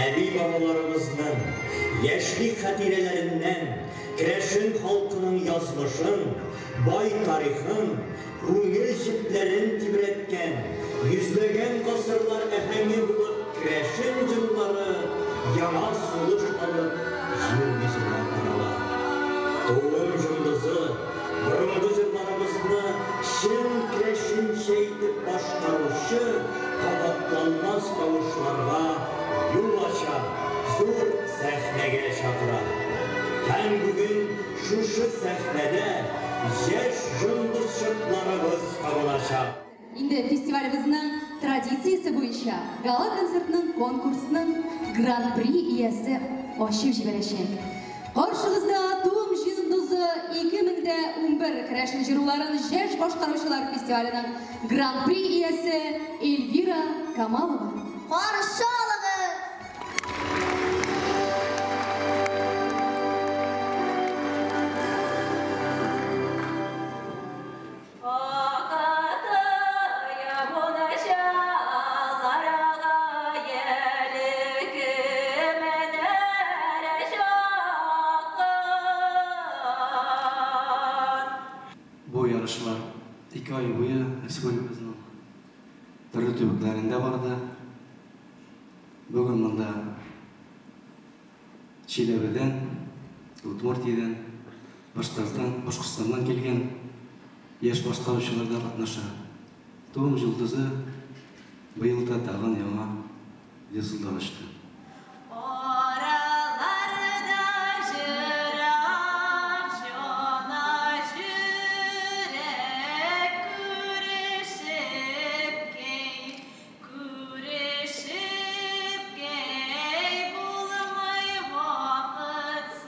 Әби-бабаларыбызның яшьлек хатирәләреннән керәшен халкының язмышын, бай тарихын, күңел җепләрен тибрәткән, йөзләгән гасырлар әһәңе булып керәшен җырулары яңа сулыш алып җир йөзенә тарала. Туым җондызы борынгы җырларыбызны чын керәшенчә итеп башкаручы кабатланмас тавышларга юл ача, зур сәхнәгә чакыра. Һәм бүген шушы сәхнәдә яшь җондызчыкларыбыз кабыначак. Инде фестивалебезнең традициясе буенча гала-концертның конкурсның гран-при иясе ачып җибәрәчәк. Каршыгызда Туым җондызы 2011 керәшен җыруларын яшь башкаручылар фестиваленең гран-при иясе Эльвира Камалова. Каршы алыгыз! Бу ярышлар 2 ай буе республикабызның төрле төбәкләрендә барды. Бүген монда Чиләбедән, Удмуртиядән, Башкортстаннан килгән яшь башкаручылар да катнаша. Туым җолдызы быел да тагын яңа йолдызлар ачты. Араларда җырак җана җөрәк күрешеп кей, күрешеп кей булмый вакытсыз.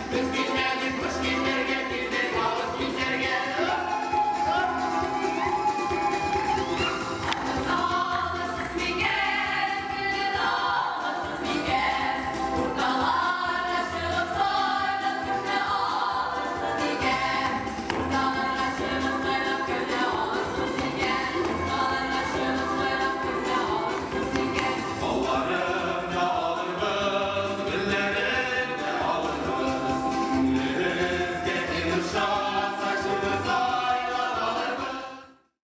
Без